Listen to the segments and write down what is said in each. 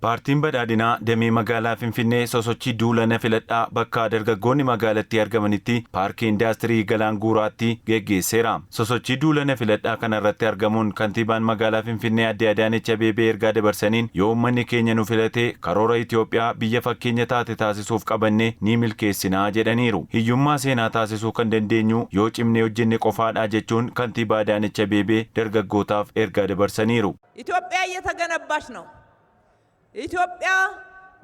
Paartiin Badhaadhinaa damee magaalaa Finfinnee sosochii duula na filadhaa bakka dargaggoonni magaalattii argamanitti paarkii indaastirii Galaan Guuraatti geggeesseera. Sosochii duula na filadhaa kana irratti argamuun kantiibaan magaalaa Finfinnee Aadde Adaanech Abeebee ergaa dabarsaniin, yoo uummanni keenya nu filate karoora Itoophiyaa biyya fakkeenya taate taasisuuf qabanne ni milkeessinaa jedhaniiru. Hiyyummaa seenaa taasisuu kan dandeenyu yoo cimnee hojjenne qofaadha jechuun kantiibaa Adaanech Abeebee dargaggootaaf ergaa dabarsaniiru. ኢትዮጵያ እየተገነባች ነው። ኢትዮጵያ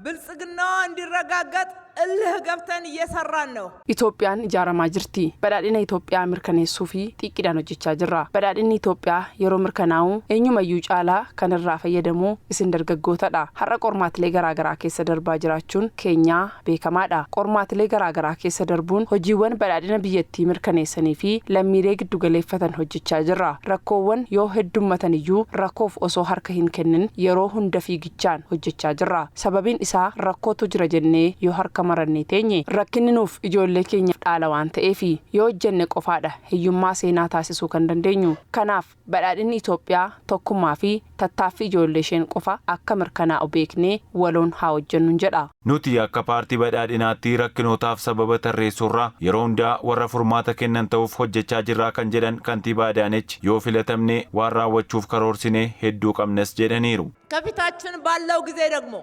ብልጽግናዋ እንዲረጋገጥ እልህ ገብተን እየሰራን ነው። Itoophiyaan ijaaramaa jirti. Badhaadhina Itoophiyaa mirkaneessuu fi xiiqiidhaan hojjechaa jirra. Badhaadhinni Itoophiyaa yeroo mirkanaa'u eenyumayyuu caalaa kan irraa fayyadamu isin dargaggootadha. Har'a qormaatilee garaagaraa keessa darbaa jiraachuun keenyaa beekamaadha. Qormaatilee garaagaraa keessa darbuun hojiiwwan badhaadhina biyyattii mirkaneessanii fi lammiilee giddugaleeffatan hojjechaa jirra. Rakkoowwan yoo heddummatan iyyuu rakkoof osoo harka hin kennin yeroo hunda fiigichaan hojjechaa jirra. Sababiin isaa rakkootu jira jennee yoo harka marannee teenye rakkinni nuuf ijoollee keenya dhaala waan ta'eefi, yoo hojjenne qofaadha hiyyummaa seenaa taasisuu kan dandeenyu. Kanaaf badhaadhinni Itoophiyaa tokkummaa fi tattaaffii ijoollee isheen qofa akka mirkanaa'u beeknee waloon haa hojjennu jedha. Nuti akka paartii Badhaadhinaatti rakkinootaaf sababa tarreessuurraa yeroo hundaa warra furmaata kennan ta'uuf hojjechaa jirraa kan jedhan kantiibaa Adaanech, yoo filatamne waan raawwachuuf karoorsine hedduu qabnas jedhaniiru. ከፊታችን ባለው ጊዜ ደግሞ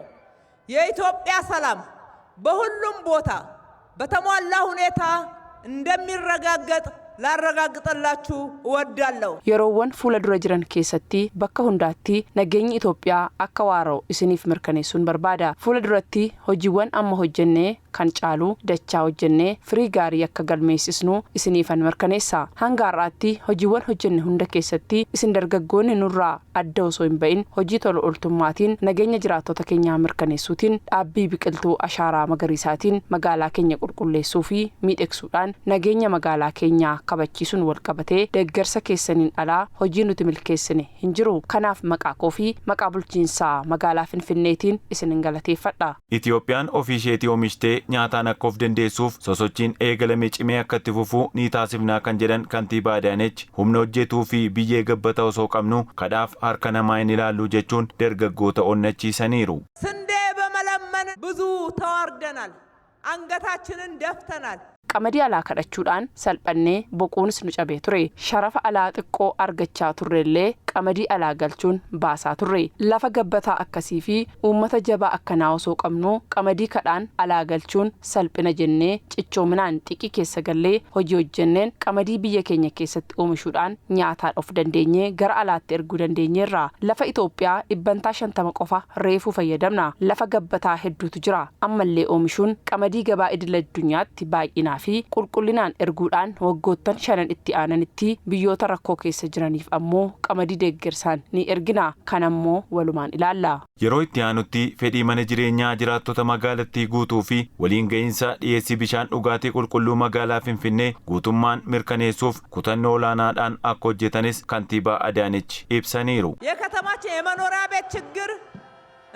የኢትዮጵያ ሰላም በሁሉም ቦታ በተሟላ ሁኔታ እንደሚረጋገጥ ላረጋግጥላችሁ እወዳለሁ። Yeroowwan fuula dura jiran keessatti bakka hundaatti nageenyi Itoophiyaa akka waara'u isiniif mirkaneessuun barbaada. Fuula duratti hojiiwwan amma hojjennee kan caalu dachaa hojjennee firii gaarii akka galmeessisnu isiniifan mirkaneessa. Hanga har'aatti hojiiwwan hojjenne hunda keessatti isin dargaggoonni nurraa adda osoo hin ba'in hojii tola ooltummaatiin, nageenya jiraattota keenyaa mirkaneessuutiin, dhaabbii biqiltuu ashaaraa magariisaatiin, magaalaa keenya qulqulleessuu fi miidhagsuudhaan, nageenya magaalaa keenyaa kabachiisuun walqabatee deeggarsa keessaniin alaa hojii nuti milkeessine hin jiru. Kanaaf maqaa koo fi maqaa bulchiinsaa magaalaa Finfinneetiin isinin galateeffadha. Itoophiyaan ofii isheetii oomishtee nyaataan akka of dandeessuuf sosochiin eegalame cimee akka itti fufuu ni taasifnaa kan jedhan kantiibaa Adaanech, humna hojjetuu fi biyyee gabbata osoo qabnu kadhaaf harka namaa hin ilaallu jechuun dargaggoota onnachiisaniiru. ስንዴ በመለመን ብዙ ተዋርደናል፣ አንገታችንን ደፍተናል። Qamadii alaa kadhachuudhaan salphannee boquunis nu cabee ture. Sharafa alaa xiqqoo argachaa turrellee qamadii alaa galchuun baasaa turre. Lafa gabbataa akkasii fi uummata jabaa akkanaa osoo qabnu qamadii kadhaan alaa galchuun salphina jennee cichoominaan xiqqii keessa gallee hojii hojjenneen qamadii biyya keenya keessatti oomishuudhaan nyaataan of dandeenyee gara alaatti erguu dandeenyeerra. Lafa Itoophiyaa 50% qofa reefuu fayyadamna. Lafa gabbataa hedduutu jira. Ammallee oomishuun qamadii gabaa idil addunyaatti baay'inaa fi qulqullinaan erguudhaan waggoottan 5n itti aananitti biyyoota rakkoo keessa jiraniif ammoo qamadii deeggarsaan ni ergina. Kan ammoo walumaan ilaalla. Yeroo itti aanutti fedhii mana jireenyaa jiraattota magaalattii guutuu fi waliin gahinsa dhiyeessii bishaan dhugaatii qulqulluu magaalaa Finfinnee guutummaan mirkaneessuuf kutannoo olaanaadhaan akka hojjetanis kantiibaa Adaanech ibsaniiru. የከተማችን የመኖሪያ ቤት ችግር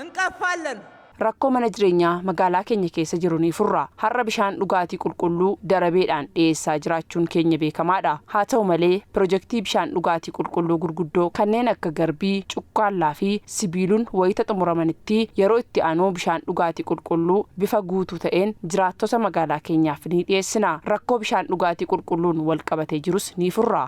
እንቀርፋለን። Rakkoo mana jireenyaa magaalaa keenya keessa jiru ni furra. Har'a bishaan dhugaatii qulqulluu darabeedhaan dhiyeessaa jiraachuun keenya beekamaadha. Haa ta'u malee pirojektii bishaan dhugaatii qulqulluu gurguddoo kanneen akka Garbii, Cuqqaallaa fi Sibiiluun wayita xumuramanitti yeroo itti aanu bishaan dhugaatii qulqulluu bifa guutuu ta'een jiraattota magaalaa keenyaaf ni dhiyeessina. Rakkoo bishaan dhugaatii qulqulluun wal qabatee jirus ni furra.